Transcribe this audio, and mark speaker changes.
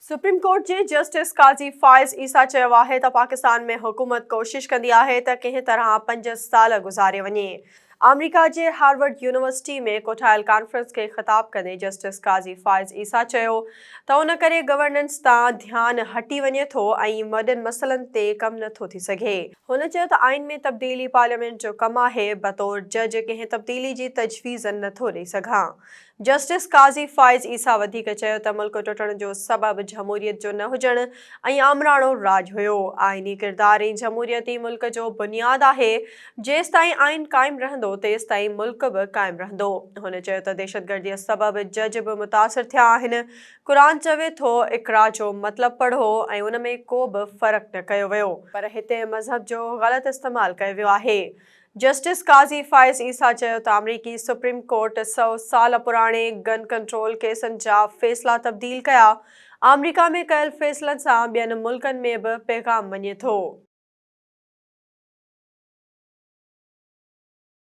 Speaker 1: Supreme court جي justice Qazi Faez Isa چيو آهي ته پاڪستان ۾ حڪومت ڪوشش ڪندي آهي ته ڪنهن طرح پنج سال گذاري وڃي. آمريڪا جي هارورڊ يونيورسٽي ۾ ڪوٺايل ڪانفرنس کي خطاب ڪندي جسٽس قاضي فائز عيسيٰ چيو ته ان ڪري گورننس تان ڌيان هٽي وڃي ٿو ۽ وڏن مسئلن تي ڪم نٿو ٿي سگهي. هن چيو ته آئين ۾ تبديلي پارليامينٽ جو ڪم آهي، بطور جج ڪنهن تبديلي جي تجويز نٿو ڏئي سگهان. جسٽس قاضي فائز عيسيٰ وڌيڪ چيو ته ملڪ ٽٽڻ جو سبب جهموريت جو نه هجڻ ۽ آمراڻو راڄ هيو، آئيني ڪردار ۽ جهموريت ئي ملڪ جو بنياد آهي، جيستائين آئين قائم رهندو تيستائين ملڪ به قائم رهندو. هن چيو ته دهشتگردي سبب جج به متاثر ٿيا آهن، قرآن چوي ٿو اقرا جو مطلب پڙهو ۽ ان ۾ ڪو به فرق نه ڪيو ويو، پر هتي مذهب جو غلط استعمال ڪيو ويو آهي. جسٽس قاضي فائز عيسيٰ چيو ته آمريڪي سپريم ڪورٽ سئو سال پراڻي گن ڪنٽرول ڪيسن جا فيصلا تبديل ڪيا، آمريڪا ۾ ڪيل فيصلن سان ٻين ملڪن ۾ به پيغام وڃي ٿو.